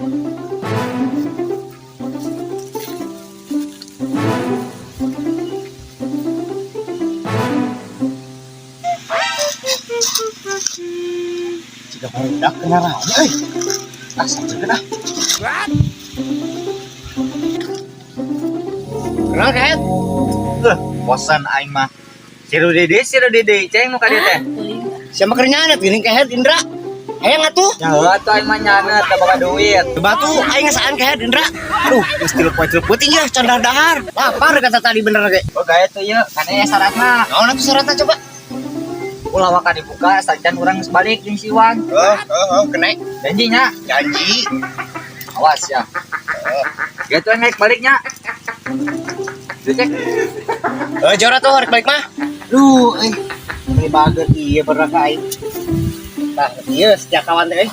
Jika barudak kena rame euy. Ah, sampeurkeun ah. Kenal kaet? Eh, bosan aing mah. Si Rudi, ceng nu ka dieu teh. Siapa keur nyanet geuning kehed Indra? Hayang atuh. Ya heuh atuh aing mah nyanet teu boga duit. Batu aing ngasaan kehed Indra. Aduh, geus 3 poe 3 peuting ya can dahar. Lapar kata tadi bener ge. Oh gaya tuh ieu, kan aya syaratna. Naon atuh syaratna coba? Ulah waka dibuka sacan urang geus balik jeung si Iwan. Oh, kena. Janji nya. Janji. Awas ya. Gitu naik baliknya. Tuh, cek. Eh, jora tuh rek balik mah. Duh, eh. Beli bager ieu pernah ka aing. Tah, ieu setiap kawan teh.